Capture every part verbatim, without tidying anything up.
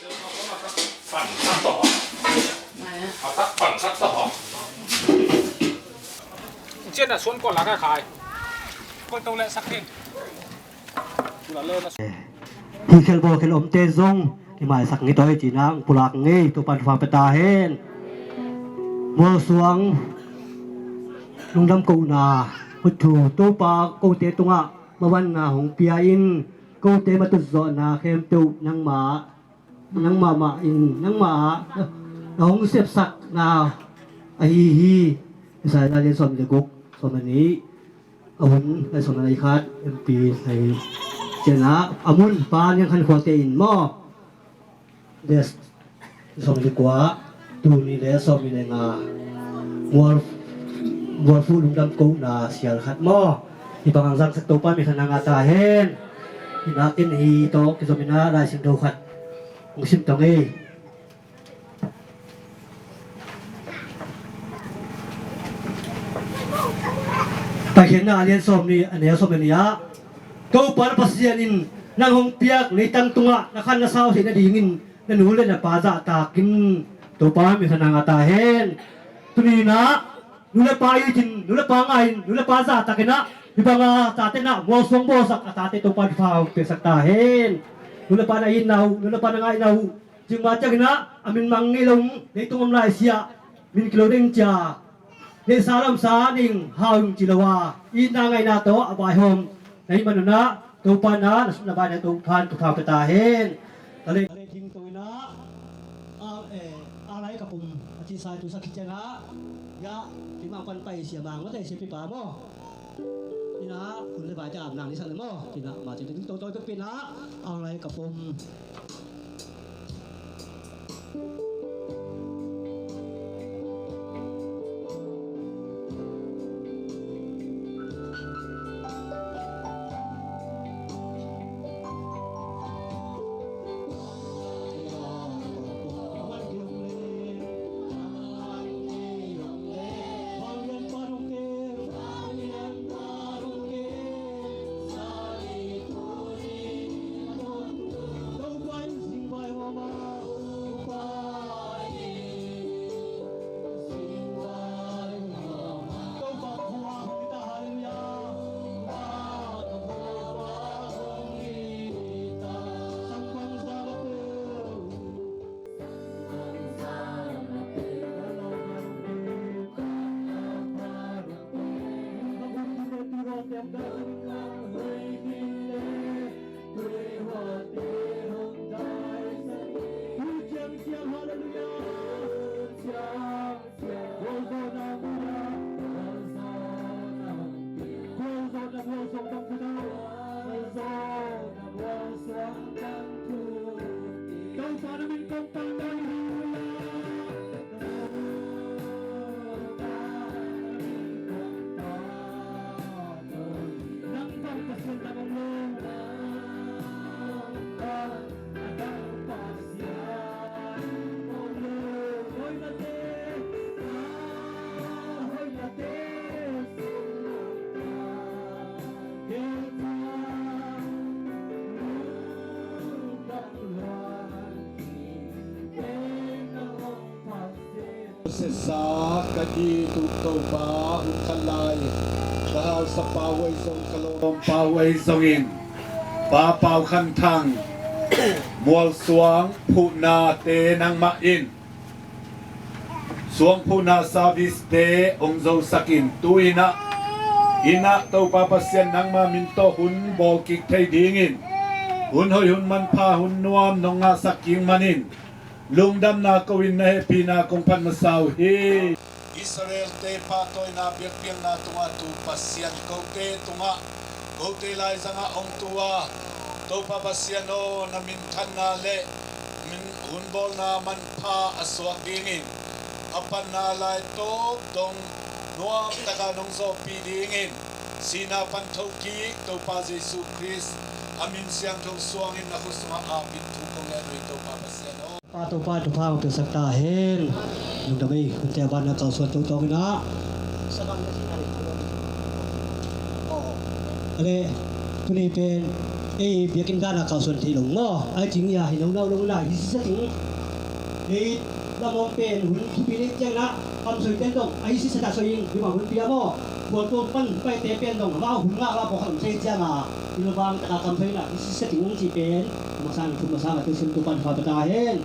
Cian a suan kua la ka khai. Kua to le sak hin. Hi khel bawl khel omte zong i maisak ngei tawi cina ang pulak ngei, Topa thupha pia ta hen. Mualsuang lungdam kohna, khuthu Topa kote tungah mavanna hong pia in, kote matutzawhna khempeuh nangmah, nangmah mah in, nangmah ah na hong sepsakna ahi hi. Isaiah lian sawm le guk, sawm le nih, a hun, a sawm le khat, M P hai cianah a mun pa Niang Khan Khuate in maw. Des sawm le kua, tuni le sawm le nga. Mual, mualfu lungdam kohna sial khat maw. Hi bang ang zangsak Topa min thang a ta hen. Hi nakin hi tawh kizom ina Lai Siangtho khat hong sim tong ei. Paikhiatna a lian sawm nih, a neu sawm le nih ah, Topa na Pasian in nang hong piak leitang tungah na khan na sau theih nadingin na nu le na pa zahtakin, Topa min thang a ta hen. Tuni inah nu le pa itin, nu le pa ngaiin, nu le pa zahtakinah, hi banga tate nah mualsuang bawlsak a tate Topa thupha hong piaksak ta hen. Nu le pa na itna uh, nu le pa na ngaihna uh, cingma cianginah a min mang ngei lo, leitung om lai siah min kilo ding cia, neihsa lamsa ning hau ing ci lo a, itna ngaihna tawh a vaihawm na hih manunah Topa na na sutna vaina Topa in thupha pia ta hen. Ka leh, ka leh thing to inah, a, eh, a lai ka pum a ci sai tu sak khit ciangah, ya, pi mang pan pai sia mang mate sia pi pa maw. Inah hun le vai te am nang ni sak le maw. Inah ma ci thing to to pi inah a lai ka pum. Sesa ka di tuk Topa, hun khat lai ka hausa pa huai zong ka lawm pa huai zongin Pa Pau Khan Thang mualsuang phuhnate nangmah in suangphuhna service te hong zosakin tu-inah, innah Topa Pasian nangma min tawh hun bawl kik thei dingin hun hoih hun manpha hun nuam nong ngahsak kik manin lungdamna ko-in na hehpihna kong phat masa uh hi. Israel-te pahtawina biakpiakna tungah tu Pasian kote tungah kote laizangah hong tu a, Topa Pasian aw, na minthanna le min hunbawlna manpha a suak dingin a panna lai tawp dong nuamtaka nong zawhpih dingin sihna pan thokik Topa Jesuh Khrist a min siangtho suangin na khut sungah apin thu kong ngen uh hi Topa Pasian aw. Pa Topa in thupha hong piaksak ta hen. Lungdam ei, hunte a banna kalsuan tawhtawng inah. Ale, tuni pen Ei biakinn dan a kalsuan theih lo maw? Ai cing ia hi lo nau lo la hi sisa cing. Ei lamawng pen hun thupi lei ciang na kam soi ten tong ai sisa ta soi ing hi bang hun pia maw? Puan tuang pan pai te pen tong amau hun ngah la pawh kam sei ciang a i lo bang taka kam soi na hi sisa cing ci pen masa na thum masa na te sim tu pan fa pata hen.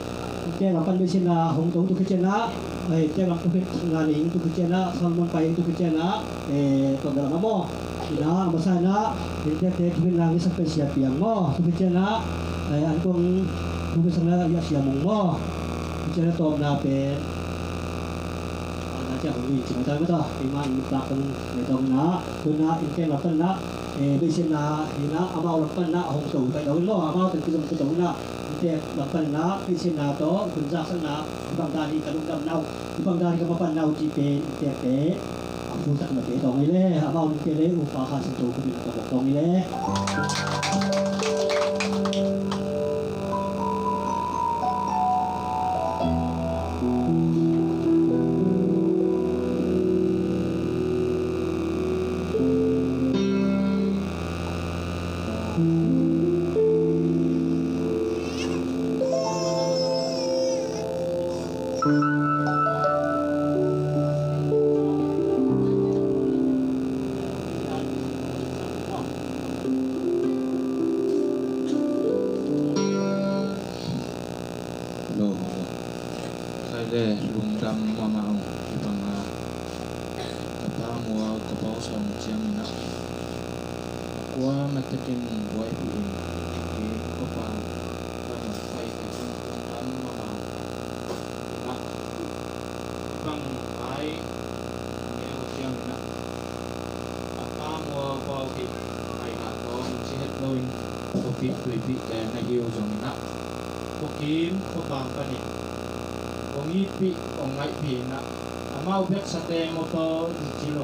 Te la pan be sin na hong tong tu khit ciang na. Ei te la tu khit na ning tu khit ciang na Salmon pai tu khit ciang na. Ei tuam dalam a maw. Ina a masa ina inntekte thu in nang i sak pen sia piang maw? Thu pen ciang a an kong thu pen sang na i a sia mung maw? Thu ciang a tawpna pen a na ciang hong in ci mai ta mata i ma in tak kong nei tawng ina thu na inntek lam pan na. Beisetna ina amau lam pan na hong to kai dong maw? Amau tan ki zong to na inntek lam pan na beisetna tawh hun zaksak na i bang dan i ka lungdam nau i bang dan i ka mapan nau ci pen inntekte. A pu tak na pe tawng i le amau nung pe le upa kha sin to ku bin a ka bok tawng i le. Lo, lo. Khai le lungdam mahmah ung. Hibang a ka pa mual ka pau sawm ciang ina a kua matakin buai pi in ki kopa ka nong pai ka kin lungdam mahmah ung. Ina bang pai a neu ciang ina a pa mual pau pi pai na tawng ci het lo in kopi tuipi te na hiu zong ina Khuakim khuapang panin hong itpih hong ngaihpih inah amau bek sateeng aw taw in ci lo,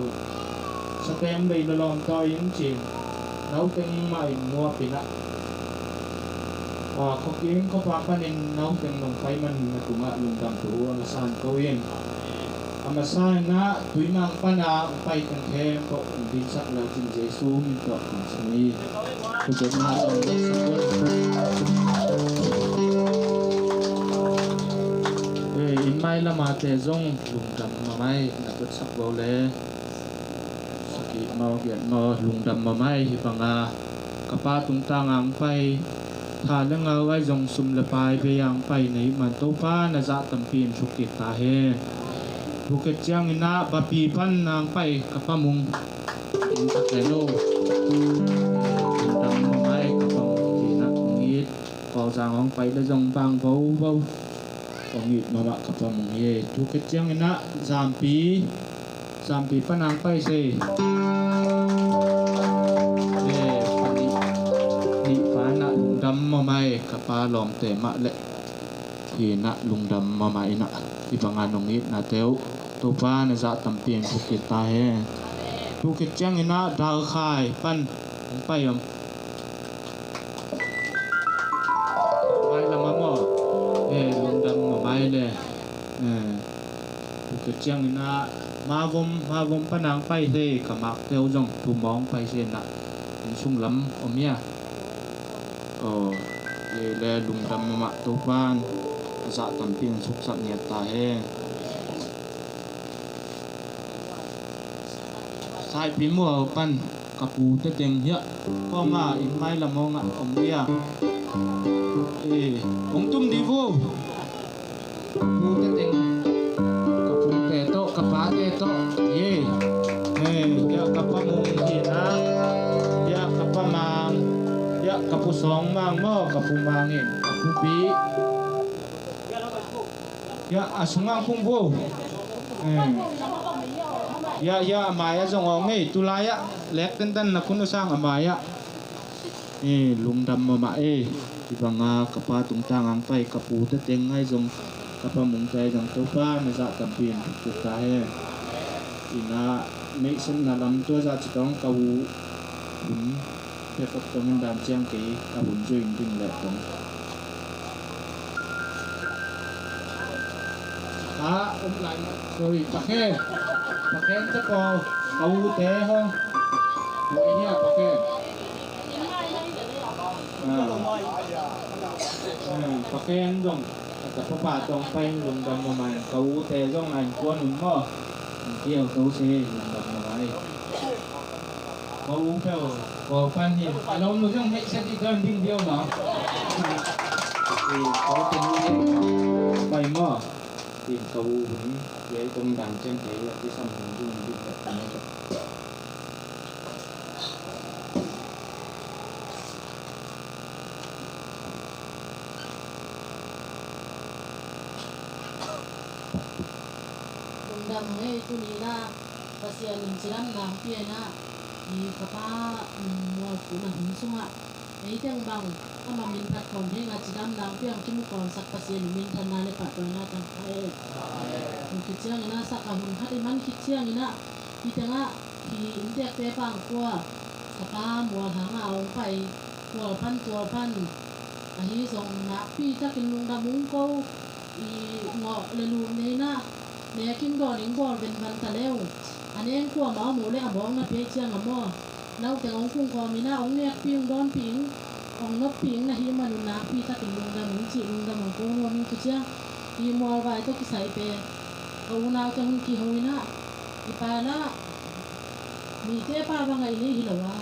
sateeng bei lawlawm taw in ci-in nauteng mah in muap inah, a, khuakim khuapang panin nauteng nong pai man na tungah lungdam thu a masa in ko in. A masa inah tuimang pana hong pai teng khempeuh hong dinsak lecin Jesu min tawh hong sam hi. Thugenna zong lotsak un. Eh, in mailam a te zong lungdam mamai na tutsak bo le. Sakih mau giat maw lungdam mamai hi banga ka pa tungtang ang pai. Tha le ngau ai zong sum le pai bei ang pai nei man Topa na zah tampi in thuk kik ta hen. Bukit ciang inah bapi pan nang pai ka pa mung. Inn tak le lo. Dam mamai ka pa mung inah kong it. Kawlzang hong pai le zong bang vo vo. Kong it mamah ka pa mung hi. Bukit ciang inah zampi. Zampi panang pai se. Eh, panih nih panah lungdam mamai ka pa lawmte mah leh. Hinah lungdam mamai inah. Hi banga nong itna teuh Topa na zah tampi in bukit ta he. Bukit ciang inah dalkhai pan hong pai om. Mai lam a maw. Eh, lungdam mamai le. Eh. Tua ciangin ah mavom, mavom panang pai hei ka makte uh zong tumawng pai se inah inn sung lam om hia. Aw, hi le lungdam mahmah Topan a zah tampi in suksak ngiat ta he. Saipi mual pan ka pute teng hiah kawma in mailam awngah om hia. Eh, hong tum dih vo. Ka pute teng, ka pute tawh, ka pate tawh, ye. Eh, hiah ka pa mung hi na, hiah ka pa mang, hiah ka pu sawng mang maw, ka pu mang in, ka pu pi. Hiah a sungah kung vo. Eh. Hiah, hiah a mai-ah zong awng ei, tulai-ah lek tentan na kun uh sang a mai-ah. Eh, lungdam mahmah eh. Hi banga ka pa tungtang ang pai ka pute teng ai zong ka pa mungte ai zong Topa na zah tampi in thuktuk ta he. Ina meihsetna lam tua zah ci tawng ka u hun pekot tawng in dan ciang kei a hun zui in ding leh tawng. Ka um lai mah, sorry, pakhe. Pakhe te pawl ka ute hong. Tua hia pakhe. Paken zong ka papa tawh pai lungdam mahmah in, ka ute zong a innkuan un maw, kiau to se lungdam mahmah hi. Ka u peuh ka pan hi. Ka lawm nu zong hei sa di don ding biau maw. Ka ute nu pai maw. Tin ka u hun kiai tong dang ciang kei a kisam hun ding ding ka Lungdam ngei tuni na Pasian in cidam nang piana i kapa mualphu na hun sungah ei teng bang ama min phat khawm ding a cidam nang piang kimu khawmsak Pasian in minthanna le pahtawina tang kha e. Kiciangina saka hun khat i man khit ciangina i tengah hi inntekte pangkua kapa mual hanga ong pai tual pan tual pan ahi zong nakpi takin lungdam ung ko. I ngawh le lum neina nekin dawn ing bawl venvan ta leu a neng kuamah om uh le a bawng na piai ciang a maw? Nauteng ong kungkhawm ina ong nekpi ung dawnpi ing ong noppi ing na hih manun nakpi takin lungdam ung cih lungdam ong ko nuam ing tu ciang i mualvai tawh kisai pen ka unaute hun kiho ina i pa la mite pa bang a i nei hi lo a.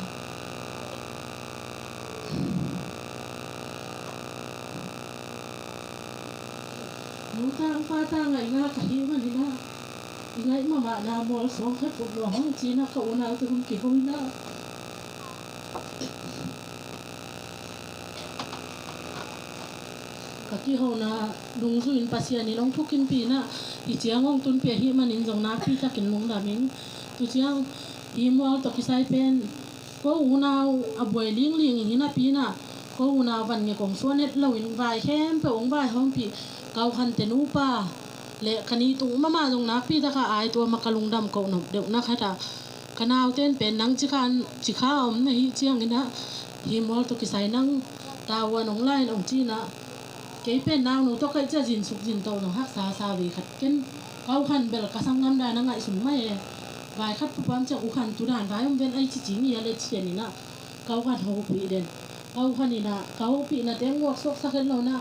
Nu tang pa tang a i ngak a hi manina i ngaih mahmahna mual suang khat put lua hong cina ka unaute hun kiho ina. Ka kihona dungzui in Pasian in hong thukimpina hi ciang hong tunpih ahi manin zong nakpi takin lungdam in tu ciang hi mual tawh kisai pen ko unau a buai lingling hi napina ko unau van nge kong suan et loin vai khempeuh hong vai hongpih kau khante nupa le ka ni tung mama zong nakpi taka ai tua ma ka lungdam ko nop deuh na khata ka nauten pen nang cikha om na hi ciangina hi mual tawh kisai nang tavuan ong lain ong cina kei pen naunu tawh kaih cia zinsuk zinto zong haksa sa ve khat ken kau khan bel ka sang ngam dan a ngaihsun mai e. Vai khat pupam ciang u khan tudan vai om ven ai cici ni a le cianina kau khan hopih den kau khanina ka hopihna teng nguak suaksak het lona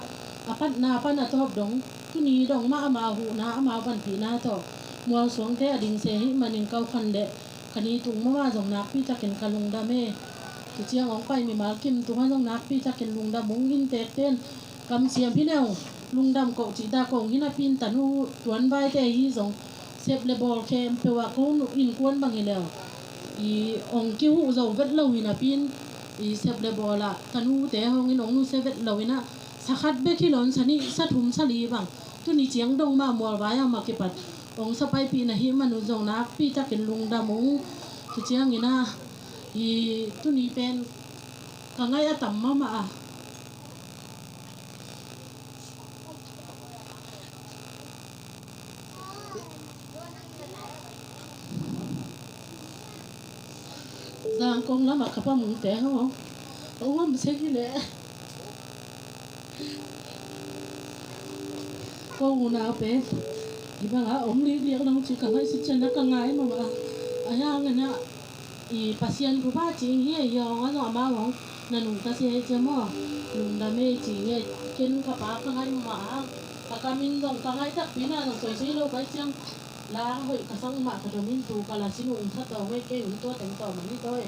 a patna pan a tawp dong tuni dong mah amau huhna amau vanpihna tawh mual suangte a dingse hih manin kau khan le ka ni tung mama zong nakpi takin ka lungdam e. Tuciang ong pai mimal kim tunga zong nakpi takin lungdam ung inntekten kamsiam hi neu lungdam koh cih dak ong hi napin tanu tuanvaite hi zong sep le bawl khempeuh ah ko innkuan bang hi leu i ong kihuh zo vet lo hi napin i sep le bawl ah tanute hongin ong nusia vet lo inah sakhat bek hi lon sanih sathum sali bang tuni ciang dong mah mualvai ah mah kipat ong sapaipih na hih manun zong nakpi takin lungdam ung. Tuciangin ah i tuni pen ka ngaih a tam mahmah a Zangkong lamah ka pa mungte haw a um sek hi leh ko unau pen hi bangah om likliak dong ci ka ngaihsut cianah ka ngai mahmah a hianginah i Pasian thupha cing hi ei hiawng a zong amau hong na nungta sia hi cia maw? Lungdam ei cing hi ei. Ken ka pa ka ngaih mah a ka kamin zong ka ngaih takpi na zong soisoi lo kai ciang la hoih ka sang mah ka domin tu ka la sin ung tha tawh ngei kei un tua teng tawh mah ni tawi.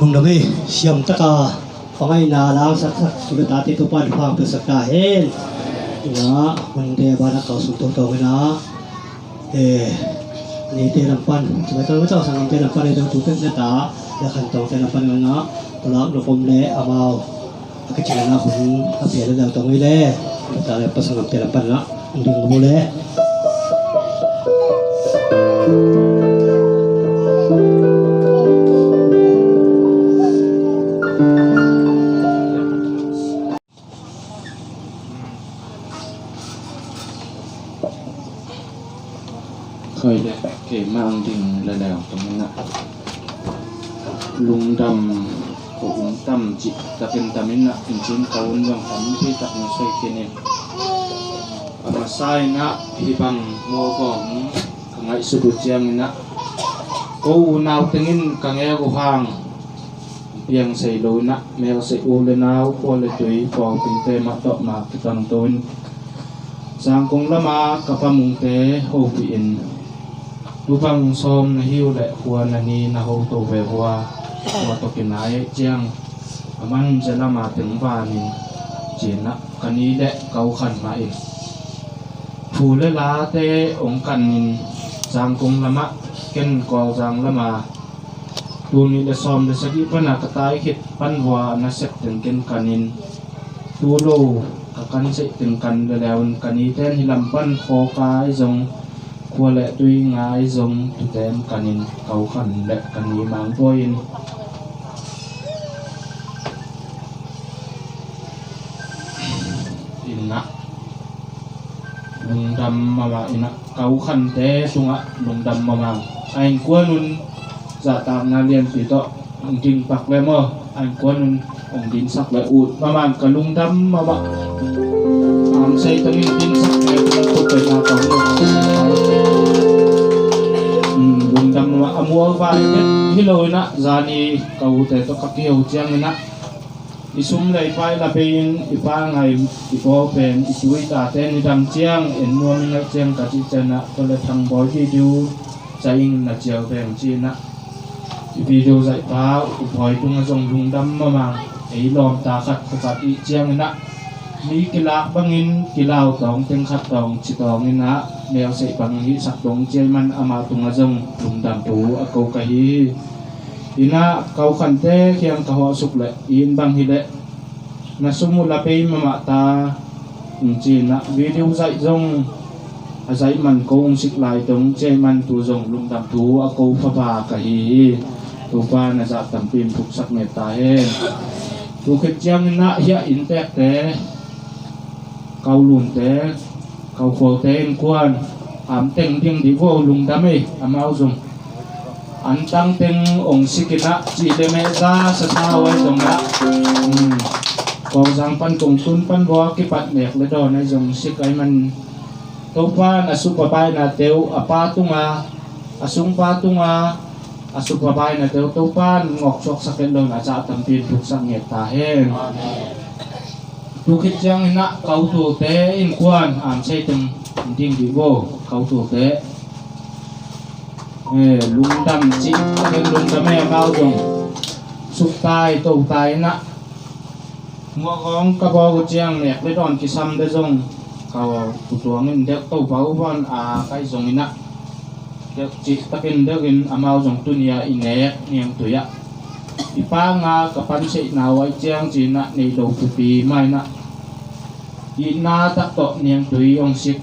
Nong hi siam taka pangaina langsaksak tu le tate Topa in phang piaksak ta hen. Ina hunte bana kau sung tongtong ina nite lampan cimai tong macau sanggamte lampan ina tu pek na ta le khan tongte lampan ina tolak nopom le amau a kicingna hun a pia le lau tong i le ta le pasanggamte lampan ina. Ding mu le. Khoi le keimah ang ding le leu tong ina. Lungdam ko um tam cih takin tam ina, in cin ka un zong tampi tak na soi khin in. A masa ina hih bang mawkawng ka ngaihsut uh ciang ina ko unau tengin ka ngek uh hang piang sei lo ina mel sei u le nau khua le tui pawlpite mah tawh mah kitangto in Zangkong lama ka pamungte hopih in tubang sawm na hiu le khua na ni na hoto ve hua hua tawh kinai ciang a man zia lama teng vanin cina ka ni le kau khan mah in thu le late ong kanin Zangkong lamah ken Kawlzang lama tuni le sawm le sagih pana ka tai khit pan vua na sep teng ken kanin tu lo ka kan seih teng kan le leun ka ni ten hi lam pan khawkai zong khua le tui ngai zong tuten kanin kau khan le ka ni mangpuai in ina lungdam mama ina kau khante sungah lungdam mama a innkuan un zahtakna lianpi tawh ong ding pak le maw a innkuan un ong dingsak le ut mama ka lungdam mama ang sei tangin dingsak le ka lungdam mama lungdam mama a mual vai hi lo ina zani ka ute tawh ka kiho ciang ina i sum le i pai la pei in i pa ngai i paw pen i tui tate ni dam ciang en nuam i ngaih ciang ka cih cianah ka le thang bawi video zaih in na ciau veng cinah i video zaihpa u bawi tungah zong lungdam mamang ei lawmta khat khukat ih cianginah mi kilak bangin kilau tawng teng khat tawng ci tawnginah neuseih bangin hihsak dong ciai man amah tungah zong lungdam thu a ko ka hi hi. Inah kau khante khiang ka hawhsuk leh i inn bang hileh na sum uh la pei mahmah ta ung ci-inah video zaih zong a zaih man ko ung sik lai dong ciai man tu zong lungdam thu a ko papa ka hi hi. Topa na zah tampi in phuksak nget ta hen. Tu khit cianginah hiah inntekte kau lunte kau khuaute innkuan am teng ding dih vo lungdam ei amau zong an tang teng ong sikinah cih le mehza sasa huai zongah kong zang pan kong tun pan vua kipat nek le dawn ai zong sik ai man Topa na supapaina teu a pa tunga a sungpa tunga a supapaina teu Topa ngawk suaksak et lo na zah tampi in phuksak nget ta hen. Tu khit cianginah kau tulte innkuan am sei teng ding dih vo kau tulte lungdam cih takin lungdam e amau zong suktai totai inah muahkawng ka bawk uh ciang nek le dawn kisam de zong ka kutuangin deuh topa uh van a kai zonginah deuh cih takin deuhin amau zong tunia i nek niangtui ah i panga ka panseihna uh ai ciang cinah nei lo thupi mainah itna tak tawh niangtui ong sik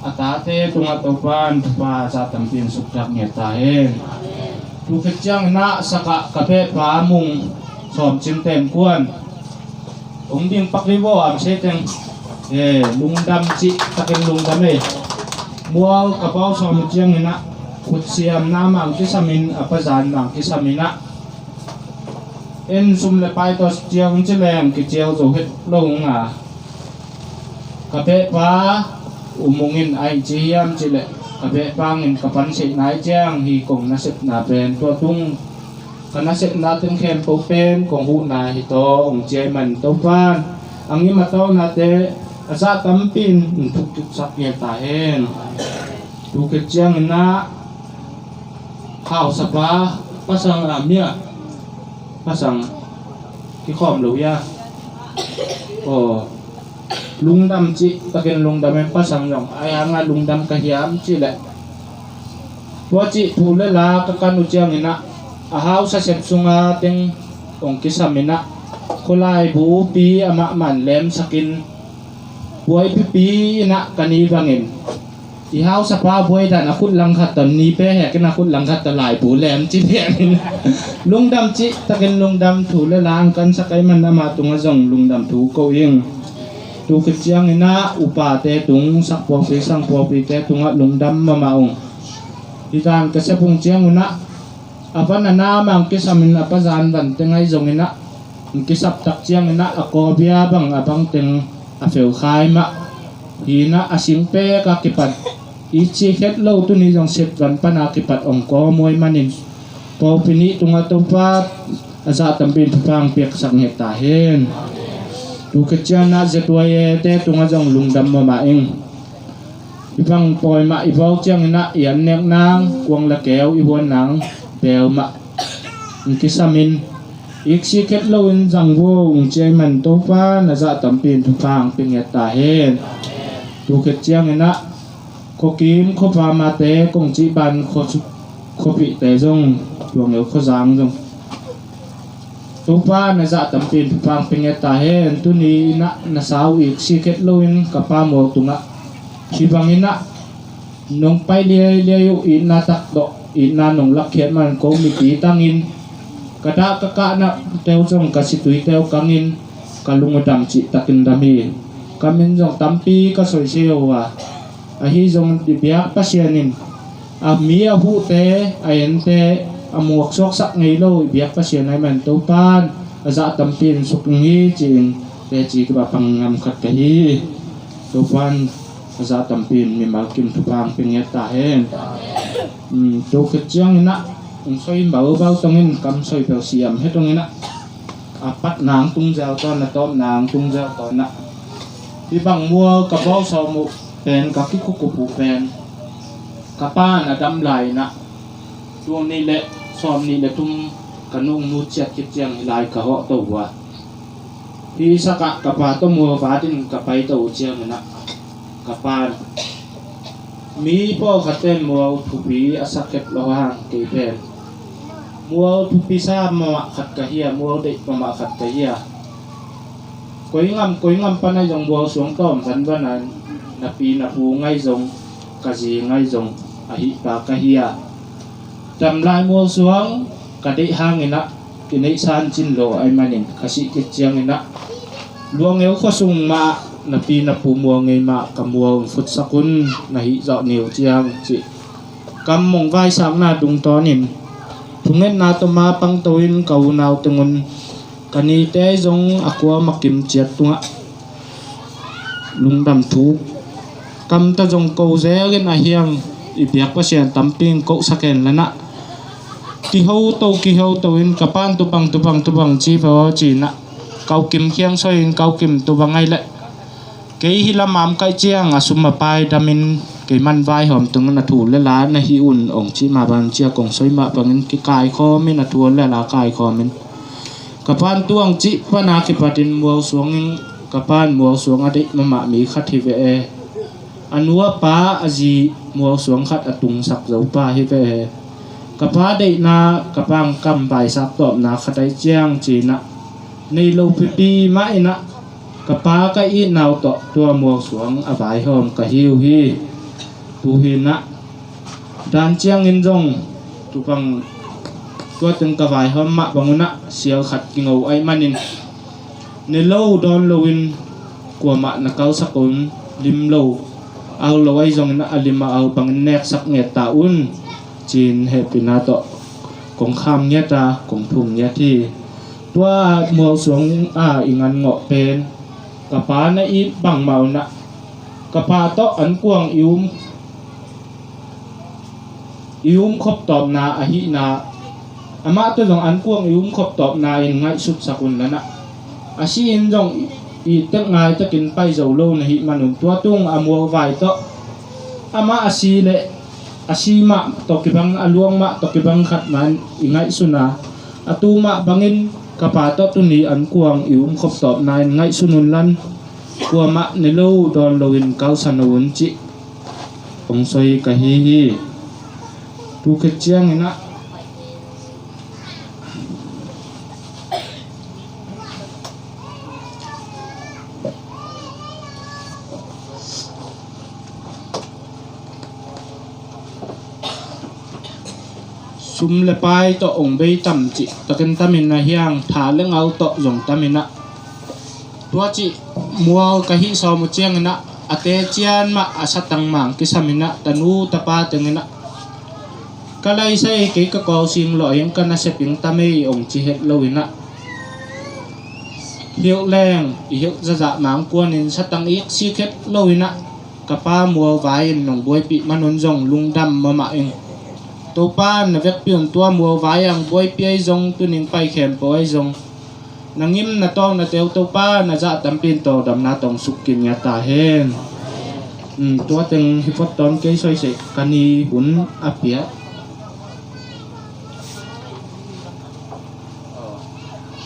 a tate tungah Topa in thupha zah tampi in suktak ngiat ta hen. Tu khit cianginah sakah ka pehpa mung sawm cingte innkuan ong ding pak dih vaw am sei teng lungdam cih takin lungdam e. Mual ka pau sawm uh cianginah kutsiamna mang kisamin a pazan mang kisaminah en sum le pai tawh ciau in ci leng kiciau zo het lo ung a ka pehpa umungin a in ci hiam cileh ka pehpangin ka panseihna i ciang hi kong nasepna pen tua tung ka nasepna teng khempeuh pen kong huhna hi taw ong ciai man Topan a ngim a tawnate a zah tampi in thuktuksak ngiat ta hen. Tu khit cianginah hausapa pasang a mia Pasang kikhawm lo hia? Aw, lungdam cih takin lungdam in, pasang zong ai hanga lungdam ka hiam cih leh, tua cih thu le la ka kan uh ciangin ah, a hausa sep sunga teng hong kisam in ah, khualaibupi amah man lemsakin, buaipipi in ah ka ni bangin, i hausapa buai dan a khut langkhat tawh ni pe hekin a khut langkhat tawh laibu lem ci pianin, lungdam cih takin lungdam thu le la ang kansak ai man ama tungah zong lungdam thu ko ing. Tu khit ciangin ah upate tung, sakpuakpi sangpuakpite tungah lungdam mahmah ung. Hi dan ka sep ung ciangun ah, a van a na mah ang kisamin a pazan vante ngai zongin ah, ang kisap tak ciangin ah a kawbia bang a bangteng a felkhai mah. Hi in ah a singpek a kipat, i ci khet lo tuni zong set van pan a kipat ong kawmuai manin, pawlpi nih tungah Topa a zah tampi in thupha ang piaksak nget ta hen. Tu khit ciangin ah Z Y A te tungah zong lungdam mahmah ing. Hi bang pawi mah i bawl ciangin ah i annek nang, kuang le keu i huan nang bel mah ang kisamin, iksi khet loin zang vua ung ci ai man Topa na zah tampi in thupha ang pia nget ta hen. Tu khit ciangin ah khuakim khuapa mahte kong cih ban khua, khuapihte zong, tuangeu khuazang zong Topa na zah tampi in thupha ang pia nget ta hen. Tuni in ah na sau iksi khet loin ka pa mual tungah hi bangin ah nong pai liailiai uh, itna tak tawh itna nong lakkhiat man ko mipi tangin, ka dah ka kahna teu zong ka situi teu kangin, ka lung uh dam cih takin dam hi. Ka min zong tampi ka soisei uh a, ahi zong i biak Pasian in a mi a huhte, a ente a muaksuaksak ngei lo i biak Pasian ai man Topan a zah tampi in suk ing hi ci-in teci ka pang ngam khat ka hi. Topan a zah tampi in mimal kim thupha ang pia nget ta hen. Tu khit ciangin ah ung soi baubau tongin kam soi bel siam he tongin ah, a pat nang tung zel tawn, a tawp nang tung zel tawn ah, hi bang mual ka bawl sawm uh pen, ka kikhukup uh pen, ka pan a dam lai in ah, tul nih le sawm nih le thum ka nung nu ciat khit ciang hi lai ka hawh to uh a, hi sakah ka pa tawh mual vatin ka pai to uh ciangin ah, ka pan, mi pawlkhat ten mual thupi a sak kep lo hang, kei pen mual thupi sa mahmah khat ka hi a, mual deih mahmah khat ka hi a, koi ngam koi ngam pan ai zong mual suang tawm vanvan a, na pi na pu ngai zong, ka zi ngai zong ahi pa ka hi a, dam lai mual suang ka deih hangin ah kineihsan cin lo ai manin ka sih khit ciangin ah, luangeu khuasung mah na pi na pu mual ngei mah ka mual ung futsak un, na hih zawh ni uh ciang cih kam mong vaisakna tungtawnin, thungetna tawh ma pangto in ka unau tengun, ka nite zong a kuam a kim ciat tungah lungdam thu kam ta zong ko zelin a hiang, i biak Pasian tampi in kohsak hen la nah. Kiho to kiho to in ka pan tupang tupang tupang ci pha aw ci nah, kau kim khiang soi in kau kim tupang ai leh, kei hi lamam kaih ciang a sum a pai damin, kei man vaihawm tungin a thu le la na hi un ong cih mah bang cia kong soi mah bangin kikaikhawmin a thu le la kaikhawmin, ka pan tuang cih pana kipatin mual suangin, ka pan mual suang a deih mahmah mi khat hi ve e. A nu a pa a zi mual suang khat a tungsak zo pa hi ve e. Ka pa deihna, ka pangkam vaisak tawpna khat ai ciang cinah, nei lo pipi mah inah, ka pa ka itnau tawh tua mual suang a vaihawm ka hi uh hi. Tuhinah dan ciangin zong tupang tua teng ka vaihawm mah bangunah sial khat kingo aih manin, ne lo dawn loin kuamah na kalsak un, lim lo, au lo aih zongin a lim a au bangin neksak nget ta un, cin hehpihna tawh kong kham ngiat a, kong thum ngiat hi. Tua mual suang a i ngan ngawh pen ka pa na it bangmah unah, ka pa tawh an kuang i um i um khop tawpna ahihna, amah tawh zong an kuang i um khop tawpna in ngaihsutsak un lanah, a si in zong i tek ngai takin pai zo lo na hih manun tua tung a mualvai tawh amah a si le a si mah tawh kibang, a luang mah tawh kibang khat man i ngaihsun a, A tu mah bangin ka pa tawh tuni an kuang i umkhop tawpna in ngaihsun un lan, kuamah ne lo dawn loin kausan un cih hong soi ka hi hi. Tu khit ciangin ah sum le pai tawh hong bei tam cih takin tamin a hiang tha le ngau tawh zong tamin ah, tua cih mual ka hih sawm uh ciangin ah a tecian mah a satang mang kisamin ah tanu tapa tengin ah ka laisai kei ka kawsing lawh ing ka nasep ing tamei hong ci het loin ah hilh leng i hilh zazah mang kuanin satang ik sik het loin ah ka pa mualvai in nong buaipih manun zong lungdam mahmah ing. Topa na vekpi un tua mualvai ang buaipih ai zong tuning pai khempeuh ai zong na ngim na tawng na teu Topa na zah tampi in tawldamna tawng sukkin ngiat ta hen. Tua teng hi phot tawn kei soiseh ka ni hun a piak.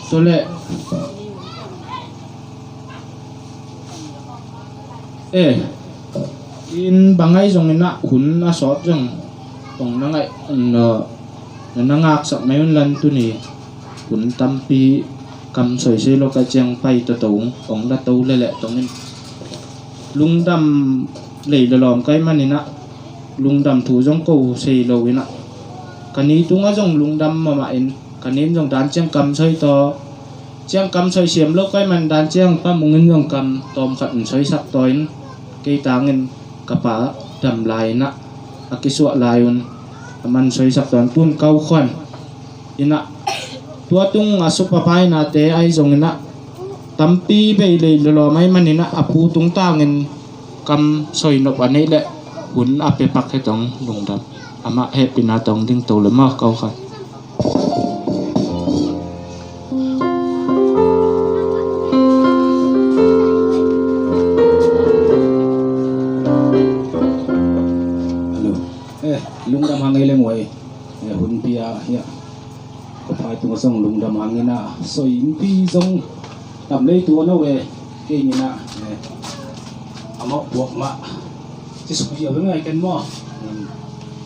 Tua leh eh in bangai zongin ah hun a sawt zong hong na ngaih na na ngaksak mai un lan tuni hun tampi kam soisei lo ka ciang pai toto hong la to leleh tongin lungdam lei lelawm kai manin ah lungdam thu zong ko sei lo in ah ka ni tungah zong lungdam mahmah in ka ni in zong dan ciang kam soi taw ciang kam soi siam lo kai man dan ciang pamungin zong kam tawm khat in soisak taw in kei tangin ka pa dam lai in ah a kisuah lai un a man soisak taw in tun kau khuan in ah tua tung a supa painate ai zongin ah tampi bei lei lelawm ai manin ah a pu tungtangin kam soi nop a neih leh hun a pepak het hong lungdam. Amah hehpihna tawng ding to le maw kau khat. Hello. Eh, lungdam hang ei leng uai. Eh, hun pia hiah ka pai tungah zong lungdam hangin ah soi inpi zong tam lei tua no e kei ngin ah eh, a mawh puak mah ci suk zia ve ngai ken maw.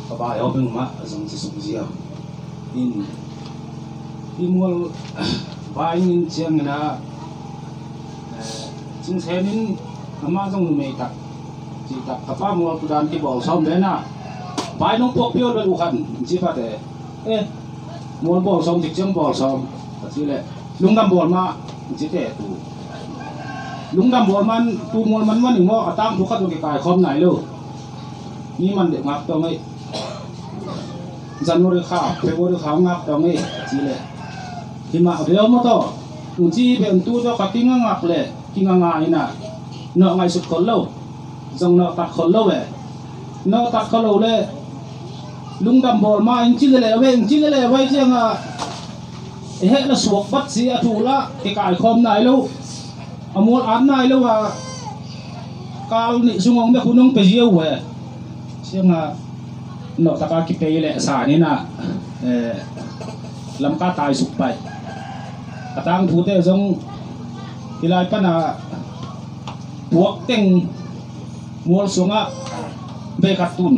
Ka bai aw beng mah zong ci suk zia in i mual bai ngin ciangin ah Cingsen in amah zong numei tak cih tak ka pa mual kudan kibawl sawm ve na bai nong puak piawl vel uh khan ci pate eh mual bawl sawm dik ciang bawl sawm ka ci leh lungdam bawl mah ci te tu lungdam bawl man tu mual man man ing maw a tang thu khat uh kikai khawm nai lo ni man dek ngak tawng ei January kha February kha ngak tawng ei ci leh himah a bel maw taw ung ci hi pen tu tawh ka kingangak leh kinganga inah nawh ngaihsut khol lo zong nawh tat khol lo e nawh tat khol lo le lungdam bawl ma ing ci lele ve ing ci lele vai cianga i heh la suak bat si a thu la kikai khawm nai lo a mual at nai lo a kal nih sungong bek hun hong pe ziau e cianga nawhtaka kipei leh saninah lamka tai suk pai a tangthute zong hilai pana puak teng mual suangah veikhat tun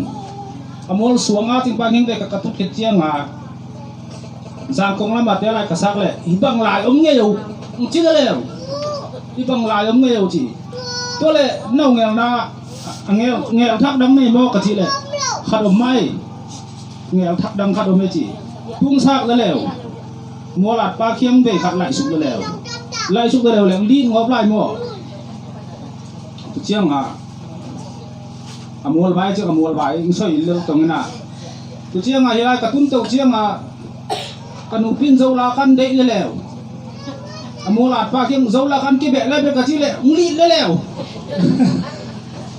a mual suanga tingpang hing veikhat ka tut khit cianga zangkong lamah te lai ka sak leh hi bang lai om ngei o ci leleu hi bang lai om ngei o ci tua leh nau ngelna a ngel ngel thak dang nei maw ka cih leh khat om mai ngel thak dang khat om e ci tung sak leleu mual at pa khiang bei khat laih suk leleu laih suk leleu leng din ngawp lai maw ciang a a mual vai ciang a mual vai ing soi in lel tong ina tu ciang a hilai ka tun to ciang a ka nupi in Zola kan deih leleu a mual at pa khiang Zola kan kibeh lai bek ka cih leh ung lih leleu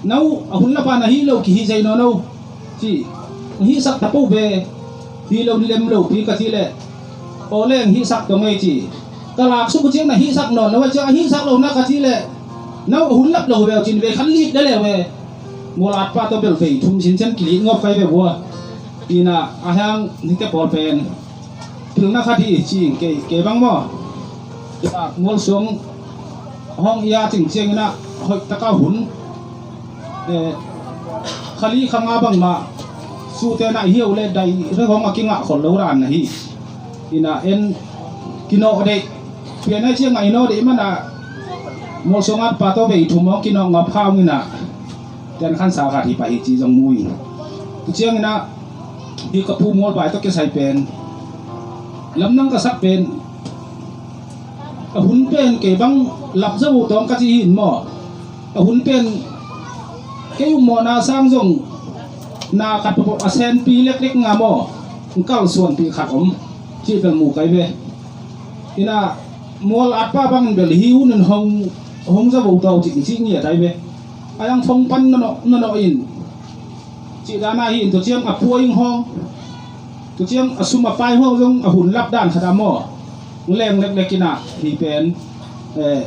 no a hun lapa na hih lo kihi zei no no ci hihsak tapo ve hih lo lem lo pi ka cih leh aw leng hihsak tong ei ci ka lak suk ciang na hihsak nawn lo ciang a hihsak lo na ka cih leh no a hun lap lo ve cin ve khan lih leleu ve mual at pa tawh bel vei thum sinchan kilit ngawp kai ve vua ina a hang nite pawl pen Pilna khat hi ci-in kei, kei bang maw, mualsuang hong ia cingciang inah hoih taka hun, eh, khali khanga bangmah suhte nah hiau le dai rek hong a kingah khol lo ran na hi. Inah en kinawh deih pianai ciangah i nawh deih manah mualsuang at pa tawh bei thum hong kinawh ngap hau inah ten khansa khat hi pah hi ci zong mu ing. Tu cianginah hi ka pu mualpai tawh kisai pen lamdang ka sak pen a hun pen kei bang lap zo tawng ka ci hin maw? A hun pen kei ummawhna sang zong na khat pawh a senpi leklek nga maw? Kal suanpi khat om cih bel mu kai ve. Inah mual atpa bangin bel hi hun in hong hong zo tawh cih cih ngiat ai ve. A yang thong pan nanawh nanawh in cih dana hi in tua ciang a puai hong tua ciang a sum a pai hong zong a hun lap dan khat a maw? Leng leklek inah hi pen, eh,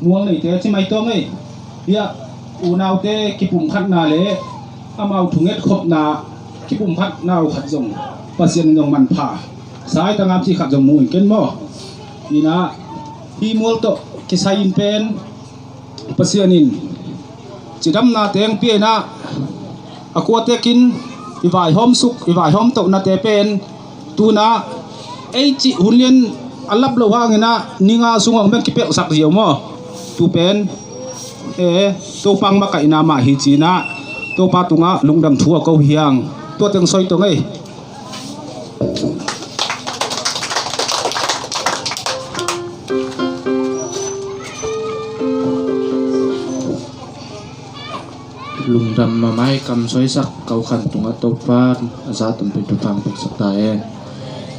mual neite ci mai tawng ei. Hiah unaute kipumkhatna le amau thunget khopna kipumkhatna uh khat zong Pasian in zong manpha sai tangam ci khat zong mu in ken maw? Inah hi mual tawh kisai in pen Pasian in cidamna teng pia inah a kuatekin i vaihawm suk i vaihawm tohnate pen tunah ei cih hun lian a lap lo hanginah ninga sungah hong beng kipelhsak ziau maw? Tu pen e Topa makaihna mah hi cinah Topa tungah lungdam thu a ko hiang. Tua teng soi tong ei. Lungdam mamai kam soisak kau khan tungah Topa a za tampi thupha hong peksak ta hen.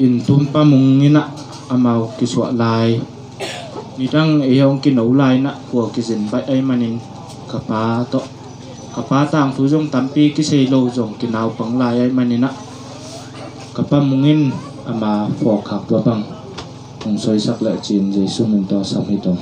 In tumpa mung inah amau kisuah lai nidang ei hong kino lai inah khua kizin baih ai manin ka pa tawh ka pa tangthu zong tampi kisei lo zong kinaupang lai ai maninah ka pa mungin ama phawk khak tua bang hong soisak leh cin Jesu min tawh sam hi tong.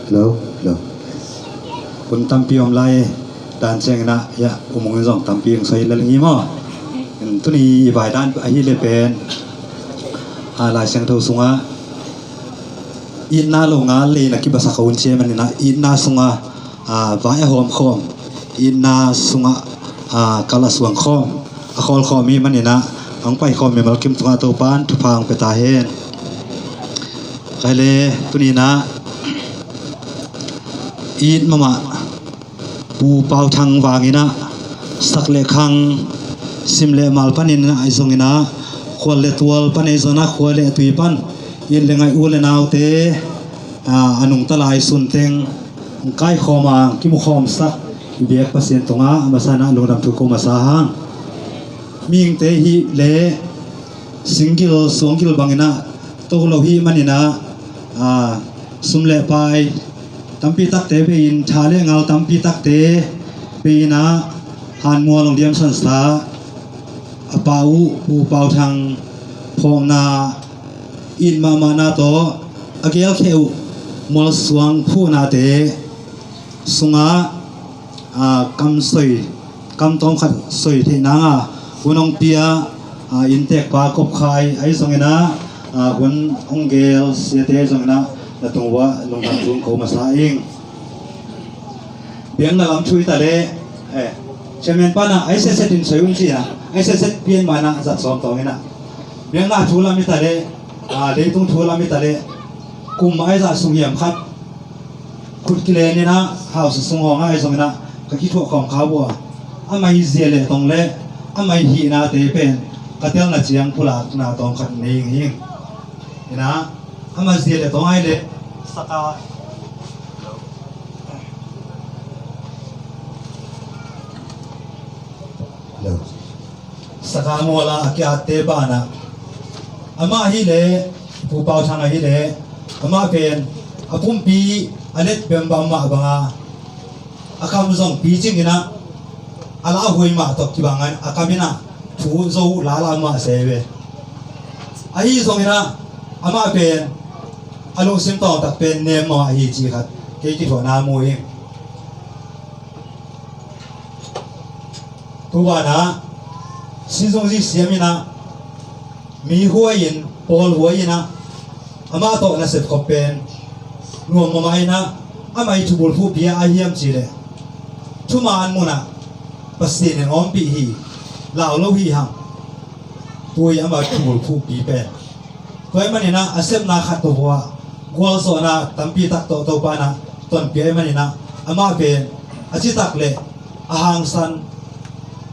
Hello, hello. Hun tampi om lai dan cianginah hiah umung in zong tampi ang soi lel ngi maw? Tuni i vai dan ahi le pen a Lai Siangtho sungah itna lo nga le na kibasak a hun cia maninah itna sungah a vai a hawm khawm itna sungah a kal a suang khawm a khawl khawm hi maninah ang pai khawm mi malkim tungah Topan thupha ang pia ta hen. Kaile tuninah it mamah Pu Pau Thang vanginah sak le khang sim le mal paninah ai zonginah khual le tual pan ai zonah khual le tui pan it le ngaih u le naute a nungta lai sunteng kaikhawm a kimukhawmsak i biak Pasian tungah a masanah lungdam thu ko masa hang. Mihingte hih le singgil suanggil banginah to lo hih maninah a sum le pai tampi takte bei-in tha le ngal tampi takte bei-inah hanmual hong diamsansa a pa uh Pu Pau Thang phawkna it mahmahna tawh a gelkheh uh mualsuang phuhnate sungah a kam soi kam tawm khat soi theih nanga hun hong pia a inntekpa Kop Khai ahi zonginah a hun hong gel siate ahi zonginah na tung uah lungdam thu ko masa ing. Biakna lam thu hi ta leh eh, chairman panah ai setset in soi un ci a ai setset pian manah zat sawm tawnginah biakna thu lam hi ta leh a leitung thu lam hi ta leh kum ai zah sung hiam khat khut kileninah hausa sung hawngah ahi zonginah ka kithuah khawm kha uh a amai zia le tong le amai hihnate pen ka telna ciang pulakna tawng khat nei ing hing. Inah Ama zia le tawng ai le saka. Hello. Saka mawla a kiatte banah amah hi le Pu Pau Thang ahi le amah pen a pumpi a let bembam mah banga a kam zong picing inah a lahhuai mah tawh kibang a kam inah thu zo lala mah se ve. Ahi zong inah amah pen a lungsim tawngtak pen nem mawh ahi ci khat kei kithuahna mu ing. Tu banah sizungzi siam inah mi huai in pawl huai inah amah tawh nasep khop pen nuam mawh mah inah amah i thubul phuhpi ah a hiam cih leh thuman munah Pasian in awmpih hi, lau lo hi hang. Tui amah thubul phuhpi pen tua ahih maninah a sepna khat tawh hua gualzawhna tampi tak tawh Topa inah tonpia ahih maninah amah pen a citak le a hangsan,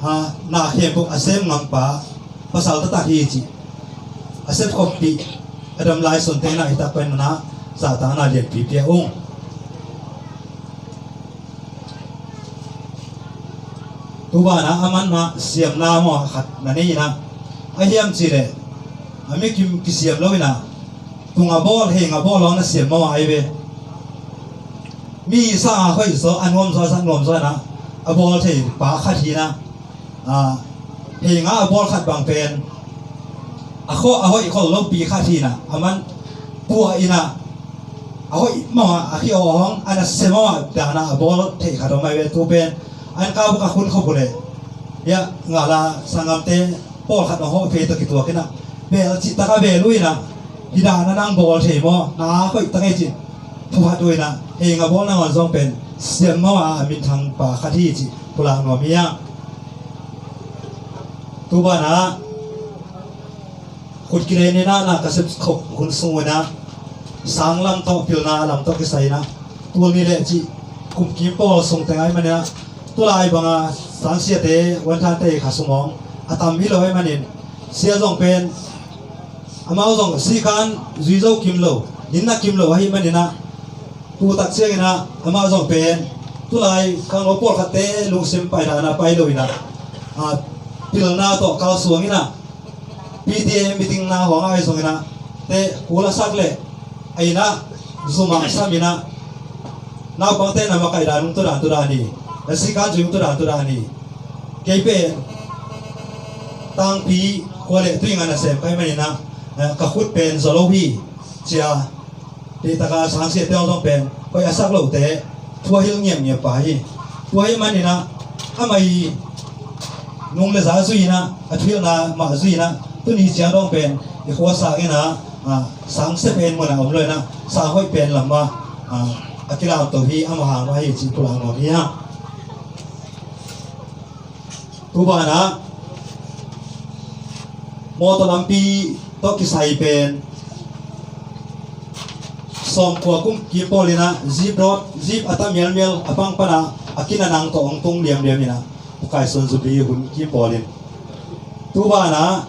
a na khempeuh a sem ngampa pasal taktak hi cih a sep khoppih a dam lai sunte inah hi tak pen inah zahtakna lianpi pia ung. Tu banah a manna siamna maw khat na nei inah a hiam cih leh a mikim kisiam lo inah tung a bawl heng a bawl hong na siam maw ai ve. Mi sanga hoih zaw a nuam zaw a zat nuam zaw inah a bawl thei pa khat hi inah hei nga a bawl khat bang pen a khawh a hoih khol lopi khat hi inah a man puah inah a hoih mawh a khi aw hong a na se mawh a dana a bawl theih khat om ai ve. Tu pen an kau buk a khun khop uh leh hiah ngala sangamte pawlkhat a hawh phei tawh kituak inah bel cih taka bel uh inah hi dana nang bawl thei maw na hoih taka i cin phuhat uh inah hei nga bawl nangawn zong pen siam mawh a a minthang pa khat hi cih pulak nuam hi a. Tu banah khut kilen inah na ka sep khop hun sung inah sang lam tawh pilna lam tawh kisai inah tul ni leh cih kumkim pawl sung teng ai maninah tulai banga sangsiate wanthante kha sumawng a tam hi lo ai manin sia zong pen amau zong sikan zui zo kim lo, ninna kim lo ahi maninah tu tak cianginah amah zong pen tulai khanglo pawlkhatte lungsim paidana pai lo inah pilna tawh kalsuang inah P T A meeting na hong ai zong inah te kul a sak leh a inah zumah sam inah naupangte na makaih dan ung tudan tudan hi. Na sikan zui ung tudan tudan hi. Kei pen tangpi khua le tuing a na sem kai maninah ka khut pen zaw lo hi cia. Dehtaka sangsiate hong zong pen hoih a sak lote thu a hilh ngiamngiam pa hi. Tua ahih maninah amah i nung le za zui inah a thuhilhna mah zui inah tuni ciang dong pen i khuasa inah sang se pen munah om lo inah sang hoih pen lamah a kilamto hi. Amah hang mah hi cih pulak nuam hi hang. Tu banah mawtaw lampi tawh kisai pen sawmkua kum kim pawl inah jeep road jeep a ta mialmial a pang panah a kinanang tawh hong tung liamliam inah Pu Kaisuan Jubilee hun kim pawl in tu banah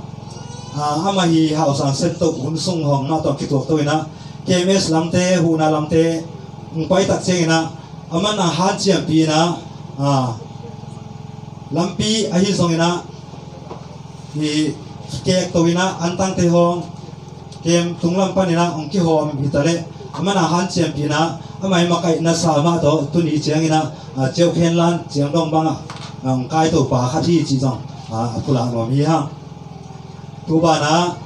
amah hi hausang sem toh hun sung hong mah tawh kituak to inah K M S lamte huhna lamte hong pai tak cianginah a man a hanciampi inah lampi ahi zong inah i kek to inah antangte hong kem tunglam pan inah hong kihawm hi ta leh a man a hanciampi inah amah i makaihna sa mah tawh tuni ciang inah ciauh khen lan ciang dong bangah hong kai to pa khat hi cih zong a pulak nuam hi hang. Tu banah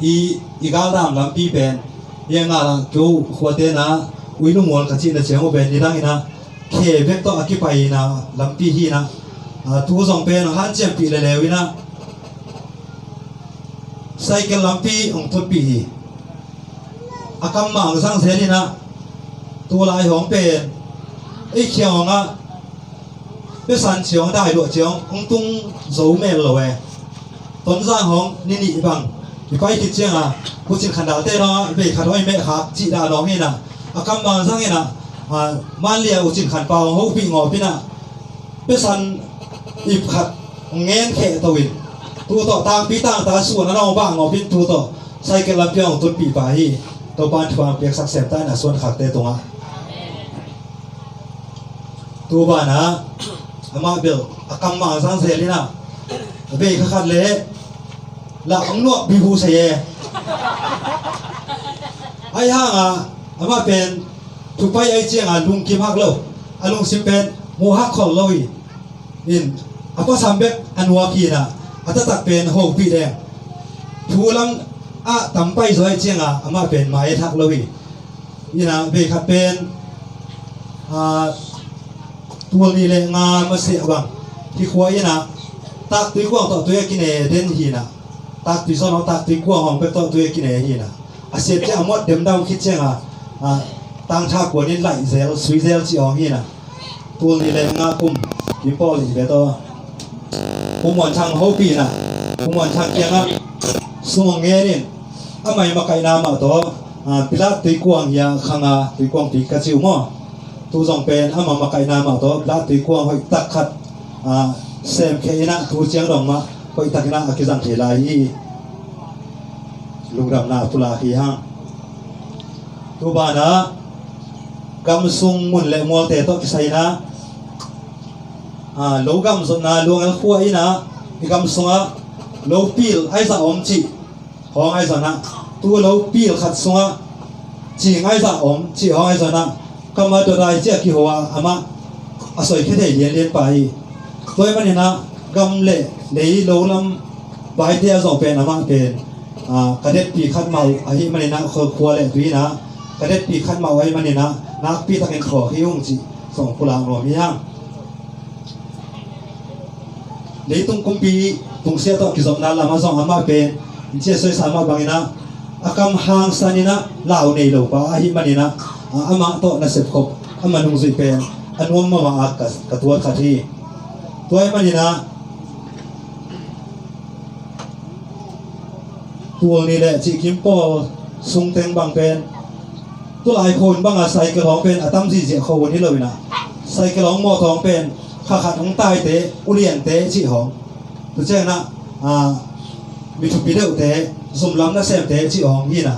i i galdam lampi pen i a ngah keu khuate na uilumual ka cihna ciang uh pen nidang inah khe bek tawh a kipai inah lampi hi inah tu zong pen hanciampih leleu inah cycle lampi hong tutpih hi. A kam mah hong zang zel inah tu lai hong pen ei khiang hong ah pesan ciang dai luah ciang hong tung zo mel lo e. Tonzang hong ni nih bang i pai khit cianga u Cin Khan dalte dong a vei khat hong i meh khak cih dah dong inah a kam bang zang inah manlia u Cin Khan pa hong hopih ngawp inah pesan ip khat hong ngen kheh to in tu tawh tangpi tangta suan a nong bah ngawp in tu tawh cycle lampi hong tutpih pa hi. Topa'n thu a piaksak sem ta in a suan khakte tungah. Tu banah amah bel a kam mangzang zel inah a bei kha khat le lah ang nuak bibu sei e. Ahi hangah amah pen thupai ahi ciangah lungkim hak lo, a lungsim pen mu hak khol lo hi. In a pasam bek a nuak hinah a taktak pen hopih deng. Thu lam ah tampai zaw ahi ciangah amah pen mai thak lo hi. Inah bei khat pen, ah, tul nih le nga masiah bang hi khua inah taktui kuang tawh tui a kine den hinah taktui zawn hong taktui kuang hong pek tawh tui a kine hinah a siat ciah a muat demdam khit ciangah, ah, tangtha kuan in laih zel sui zel cih hong hinah tul nih le nga kum kim pawl hi ve tawh. Pu Muan Thang hopih inah Pu Muan Thang kiangah sung ngen in a mai makaihna mah tawh, ah, Pilat tuikuang hi a khanga tuikuang pi ka ci uh maw? Tu zong pen ama makaihna mah tawh Pilat tuikuang hoih tak khat, ah, semkhia inah tu ciang dong mah hoih tak inah a kizang thei lai hi. Lungdamna a pulak hi hang. Tu banah gam sung mun le mualte tawh kisai inah, ah, lo gam zotna Luangel khua inah i gam sungah lo pil ahi zah om cih hong ahi zah inah tu lo pil khat sungah cing ahi zah om cih hong ahi zah inah kam a dot ahi ciah kiho a amah a soikhia thei lianlian pa hi. Tua ahih maninah gam le lei lo lam vaite a zawh pen amah pen, ah, ka detpi khat mah uh ahih maninah khua le tui inah ka detpi khat mah uh ahih maninah nakpi takin thawk hi ung cih zong pulak nuam hi hang. Leitung kumpi tungsiah tawh kizopna lamah zong amah pen in ciah soisa mah banginah a kam hangsan inah lau nei lo pa ahih maninah, ah, amah tawh nasep khop a manung zuih pen a nuam mahmah a ka, ka tuat khat hi. Tua ahih maninah tul nih le cihkim pawl sungteng bang pen tulai khawng banga cycle hawng pen a tam zihziah khawng hi lo inah cycle hawng mawtaw hawng pen kha khat hong taite uliante cih hawng tu cianginah, ah, mi thupi deuhte zumlam nasemte cih hawng hinah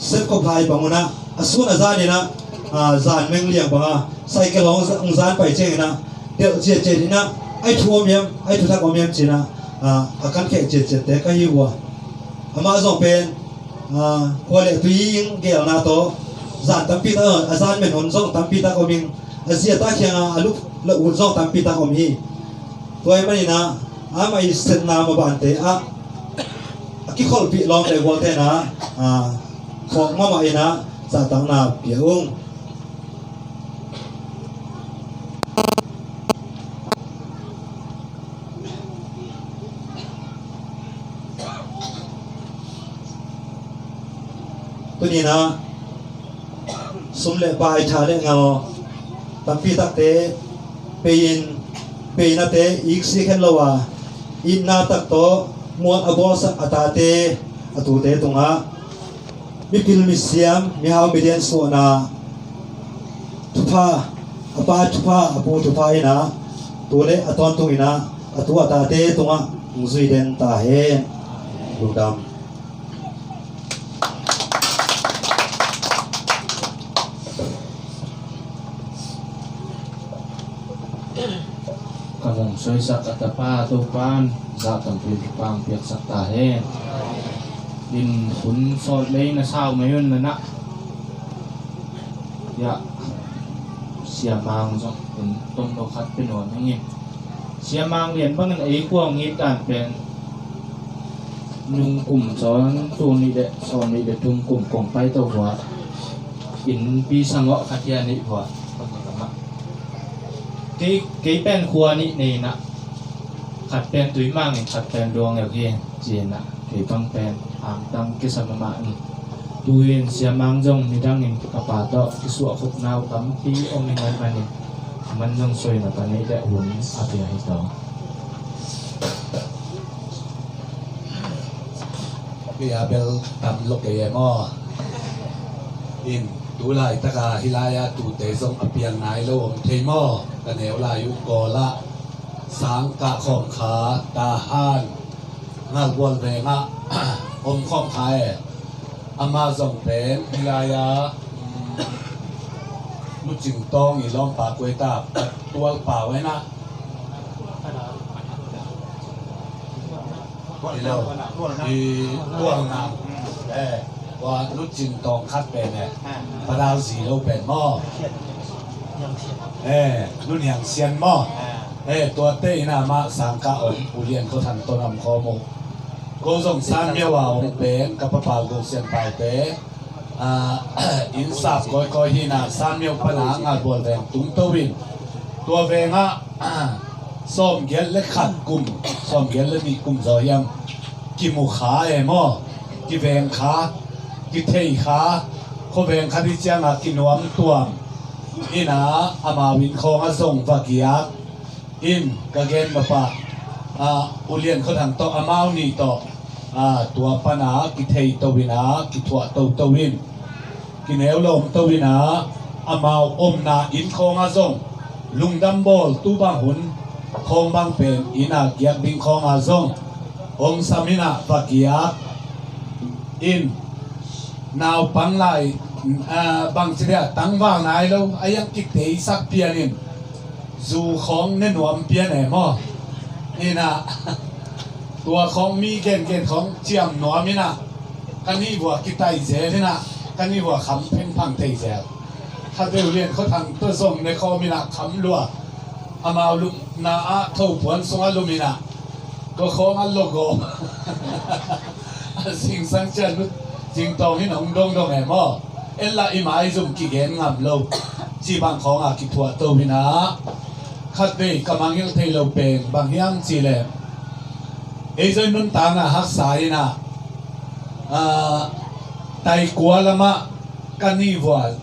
sepkhop lai bang unah a sun a zan inah, ah, zan meng liang banga cycle hawng za-, hong zan pai cianginah delh ciatciat inah ai thu om hiam ai thuthak om hiam cinah, ah, a kan kheh ciatciatte ka hi uh a. Amah zong pen, ah, khua le tui ing gelna tawh zan tampi tak, ah, a zan men hun zong tampi tak om ing a ziata khianga a lup le ut zong tampi tak om hi. Tua ahih maninah amah i sepna mabante ah a kikholhpih lawm le gualte inah, ah, phawk mahmah inah zahtakna pia ung. Tuninah sum le pai tha le ngal tampi takte pei-in peinate iksi khen lo a itna tak tawh mual a bawlsak a tate a tute tungah mipil misiam mihau midian suahna thupha a pa thupha a pu thupha inah tu le a tawntung inah a tu a tate tungah hong zui den ta hen. Lungdam. Ka hong soisak a tapa Topa'n zah tampi thupha hong piaksak ta hen. In hun sawt lei na sau mai un na nah. Yah, siamang zong in tonglo khat pia nuam ing in. Siamang lian bangin ei khua hong it dan pen nung kum zawn tul nih le sawm nih le thum kum kong pai to hua. Innpi sangawh khat hia nih hua. Kei, kei pen khua nih nei inah khat pen Tuimang in khat pen Luangel hi ci inah kei bang pen angtang kisa mahmah in. Tu-in siamang zong nidangin ka pa tawh kisuahkhopna uh tampi om ing ahih manin aman zong soi na pa neih le hun a pia hi taw. Kei a bel tam lo kei e maw? In tu laitaka hih lai-a tute zong a piang nai lo om thei maw? Ka neu lai uh Kawlah Sangkah khawm kha, Tahan Ngalbual vengah om khawm kha e. Amah zong pen hih lai-a Nu Cing Tawng i lawmpa kua hi ta, Tual Pau hi na. I lo, i Tual Nam. Eh, tua Nu Cing Tawng khat pen eh, Pa Dau zi lo pen maw. Eh, Nu Niang Sian maw. Eh, tuate in amah sangkah om, U Lian Khua Thang tawh nam khawm uh. Ko zong San Myo a om pen, ka Pa Pau Go Sian Pau te, ah, inn sap kawikawi hi na, San Myo pana Ngalbual veng tungto in, tua vengah sawmgiat le khat kum, sawmgiat le nih kum zaw hiam, kimu kha e maw, kiveng kha, kithei kha, khuaveng khat hi ciangah kinuam tuam ina, amau inn khawngah zong va giak in, ka gen mapa, ah, U Lian Khua Thang tawh, amau nih tawh, ah, tua pana kithei to ina, kithuah toto in, kineu lawm to ina, amau omna inn khawngah zong lungdam bawl, tu bang hun khawng bang pen ina giak ding khawngah zong hong sam ina va giak in, naupang lai, ah, bangci dia tangval nai lo a, yang kiteisak pian in, zu khawng ne nuam pian e maw. Ina, tua khawng mi gengen khawng ciam nuam ina, ka nih vua kitai zel ina, ka nih vua kham phengphang thei zel. Khatvei U Lian Khua Thang tawh zong ne khawm ina kham lua. Amau lupna ah thopuan sungah lum ina, tua khawngah logawm. A zingsang cian Nu Cing Tawng in hong dongdong e maw. Ella i maizum kigen ngam lo. Ci bang khawngah kithuah to ina, khatvei ka mangngilh thei lo pen bang hiam cih leh, ei zoi nuntakna haksa ina, ah, taikua lamah ka nih vua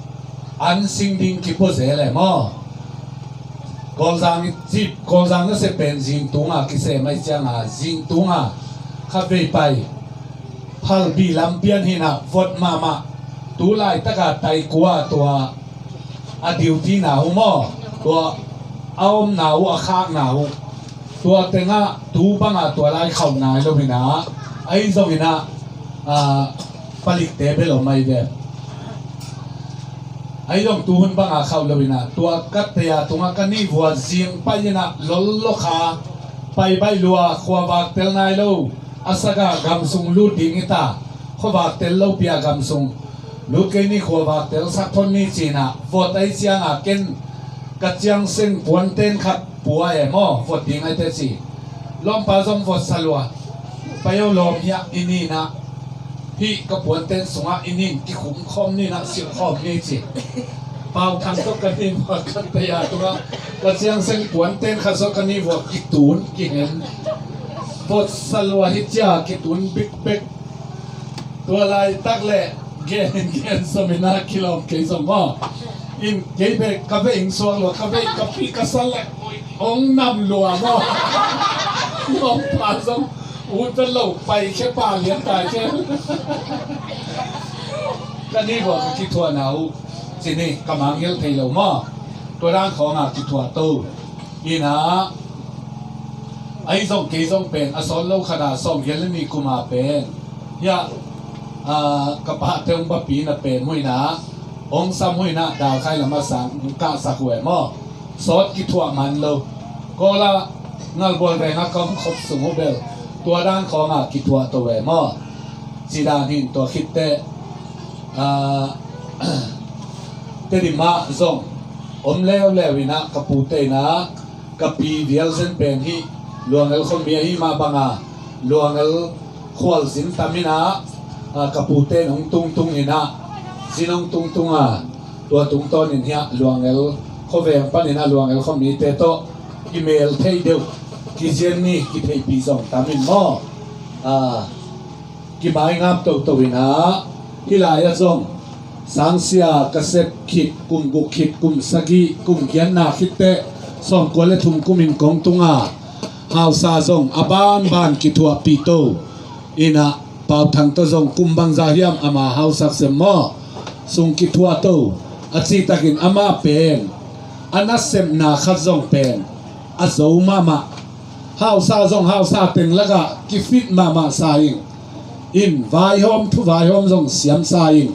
an sing ding kipua zel e maw. Kawlzang i cip, Kawlzang nasep pen zingtunga kisem ahi cianga, zingtunga khatvei pai, Phalbi lam pian hi na, vot mahmah. Tu laitaka taikua tua a duty na uh maw, tua a omna uh, a khakna uh, tua tengah tu banga tua lai khauh nai lo ina, ahi zong ina, ah, palikte bel om ahi ve. Ahi zong tu hun banga khauh lo ina, tua ka tei-a tungah ka nih vua zing pai ina, lollo kha, pai baih lua, khuavak tel nai lo, a saka gam sung lut ding hi ta, khuavak tel lopi-a gam sung lut kei ni, khuavak telsak thon ni ci ina, vot ahi cianga ken ka ciangseng puanten khat pua e maw, vot ding ahi teh ci. Lawmpa zong vot sa lua. Pai o lawm hiah i ni ina, hih ka puanten sungah i nin kikhum khawm ni ina, silh khawm ni ci. Pau Thang tawh ka nih vua ka tei-a tungah ka ciangseng puanten khat sawh ka nih vua kitun kihen. Vot sa lua hi cia kitun bikbek. Tua laitak le gen gen som ina kilawm kei zong maw. In kei bek ka ve ing suak lua, ka ve ka pi ka sa le hong nam lua maw. Lawmpa zong ut vet lo, pai khe pa lian tai khe. Ka nih vua ka kithuahna uh ci ni, ka mangngilh thei lo maw. Tua dan khawngah kithuah to ina, ahi zong kei zong pen a sawt lo khatah sawmgiat le nih kuma pen hiah, ah, ka pahte hong bapi na pen muina, hong sam muina, Dalkhai lamah sang hong kahsak uh e maw. Sawt kithuah man lo. Kawla Ngalbual vengah ka om khop sung uh bel tua dan khawngah kithuah to e maw. Ci dan hin tua khitteh, ah, Tedim ah zong om leuleu ina, ka pute ina, ka pi vial zen pen hih Luangel khuami ahi mah banga, Luangel khualzin tam ina, ah, ka pute in hong tungtung ina, zin hong tungtung a, tua tungtawn in hiah Luangel khuaveng pan ina, Luangel khuamite tawh kimel thei deuh, kizian ni kitheihpih zong tam in maw. Ah, kimaingap toto ina, hih lai-ah zong sangsia ka sep khit, kum guk khit, kum sagih, kum giatna khitteh sawmkua le thum kumin kong tunga hausa zong a banban kithuahpih to ina, Pau Thang tawh zong kum bangzah hiam ama hausak sem maw, sung kithuah to. A citakin amah pen a nasepna khat zong pen a zo mahmah. Hausa zong hausa teng lakah kifit mahmah sa ing. In vaihawm, thu vaihawm zong siamsa in.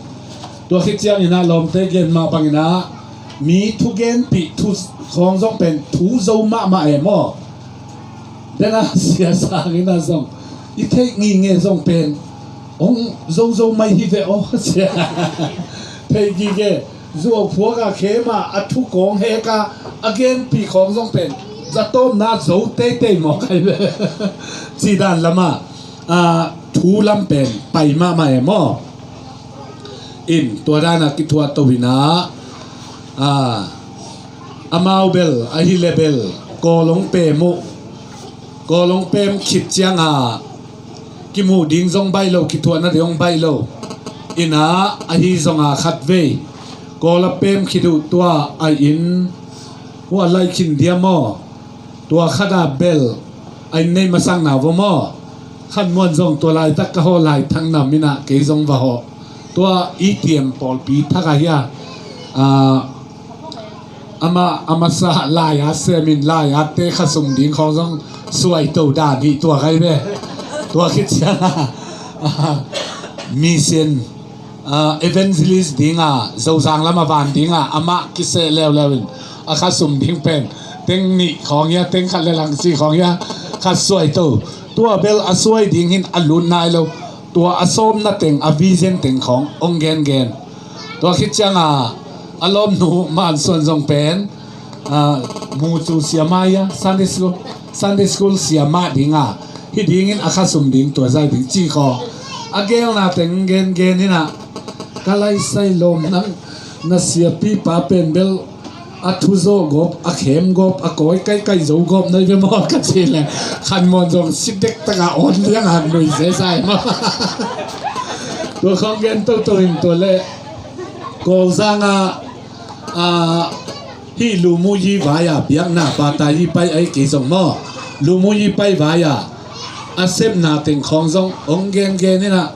Tua khit ciangin ah lawmte gen mah bangin ah mi thugenpih thu khawng zong pen thu zo mahmah e maw. Dena sia sangin ah zong i theih ngingei zong pen hong zozo mai hi ve aw sia. Theih gige zuau phuak a khem a, a thu kawng hek a, a genpih khawng zong pen zatawmna zo teitei mawk ai ve. Cidan lamah a, thu lam pen pai mahmah e maw. In tua dana kithuah to in ah, a, amau bel ahih leh bel Kawl hong pem uh. Kawl hong pem khit cianga kimuh ding zong baih lo, kithuahna ding zong baih lo. In ah ahi zonga khatvei Kawl a pem khit uh, tua a inn hua lai khin dia maw. Tua khata bel a inn nei masakna va maw. Khan Muan zong tua laitak ka hawh lai thak nam in ah kei zong va hawh. Tua i tiam pawlpi thak ahi a, a, amah a masa lai a semin lai a te kha sum ding khawng zong suai to dan hi tua kai ve. Tua khit cianga, a, mission, a, evangelist dinga, Zozang lama van dinga amah kiseh leuleu in a kha sum ding pen teng nih khawng hia, teng khat le lang ci khawng hia, kha suai to. Tua bel a suai ding hin a lut nai lo. Tua a sawmna teng, a vision teng khawng hong gengen. Tua khit cianga a lawmnu Mansuan zong pen, a, mu cu sia mah ia, Sunday school, Sunday school sia mah dinga hi dingin a kha sum ding tua zai ding ci khaw. A gelna teng gengen in ah, ka laisai lawm nang na siapipa pen bel a thuzawh gawp, a khem gawp, a kawi kaikai zo gawp nai ve maw ka ci le, Khan Muan zong si dektak a awn liang a nui zezai maw. Tua khawng gen toto in tua le Kawlzang a, a, hih Lumuyi vai a biakna pata hi pai ai kei zong maw. Lumuyi pai vai a a sepna teng khawng zong hong gengen in ah,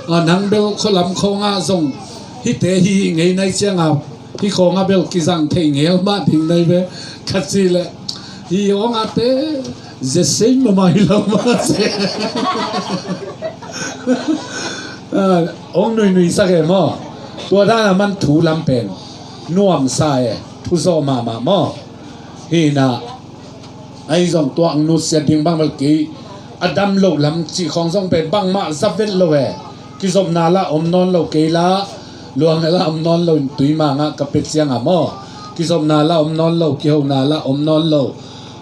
a, nang bel khualam khawngah zong hihte hi ngei nai cianga hih khawngah bel kizang thei ngel mah ding nai ve ka ci le, hi hawngah te zia sei mahmah hi lo mah se. A, hong nuinui sak e maw. Tua dana man thu lam pen nuamsa e, thuzawh mahmah maw. Hi in ah ahi zong tua hong nusiat ding bang bel kei a dam loh lam cih khawng zong pen bangmah za vet lo e. Kizopna lah om nawn lo kei lah, luang lah om nawn lo in Tuimang ah ka pia cianga maw. Kizopna lah om nawn lo, kihona lah om nawn lo.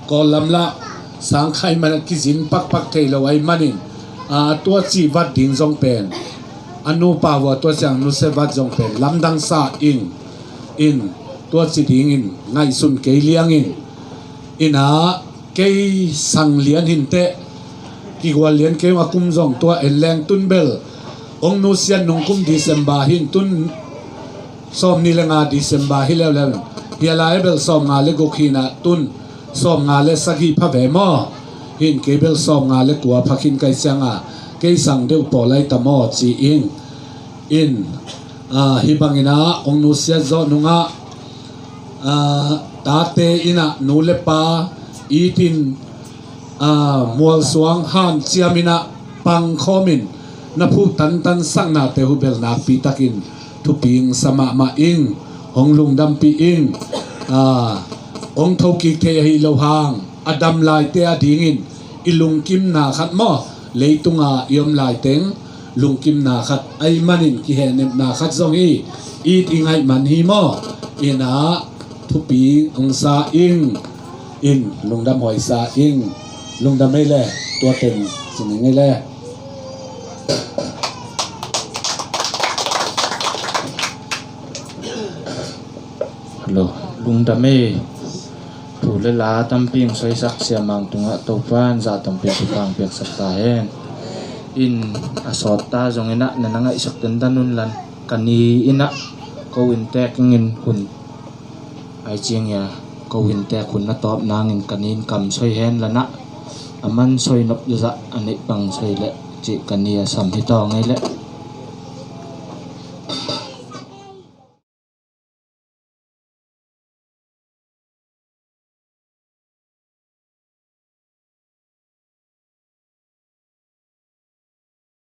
Kawl lam lah sangkhai man a kizin pakpak thei lo ahi manin, a, tua cih vat ding zong pen a nupa vua tua ciang nusia vat zong pen lamdang sa ing. In tua ci dingin ngaihsun kei liangin. In ah kei sang lian hinteh, kigual lian kei ung a kum zong tua en leng tun bel hong nusiat nung kum December hin tun sawm nih le nga December hi leuleu. Hia lai bel sawm nga le guk hi in ah tun sawm nga le sagih pha ve maw. Hin kei bel sawm nga le kua pha khin kai cianga kei sang deuh pawl ai ta maw ci ing. In, a, hih bangin ah hong nusiat zawh nungah, a, tate in ah nu le pa it in, a, mualsuang hanciam in ah pangkhawmin na phuh tantan saknate uh bel nakpi takin thupi hong sa mahmah ing. Hong lungdampih ing. A, hong thokik thei ahi lo hang a dam laite a dingin i lungkimna khat maw, leitunga i om laiteng lungkimna khat ahi manin kihehnepna khat zong hi. It i ngaih man hi maw. In ah thupi hong sa ing. In lungdam huai sa ing. Lungdam ei le, tua teng ci ning ei le. Hello, lungdam ei. Thu le la tampi hong sawisak Sia Mang tungah Topa'n zah tampi thupha hong piaksak ta hen. In a sawt ta zongin ah na na ngaihsak dandan un lan, ka ni in ah ko inntek ingin hun ai ciang ia, ko inntek hun na tawp nangin ka ni in kam soi hen lan ah, a man soi nop zah a neih pang soi leh cih ka ni a sam hi tawng ei leh.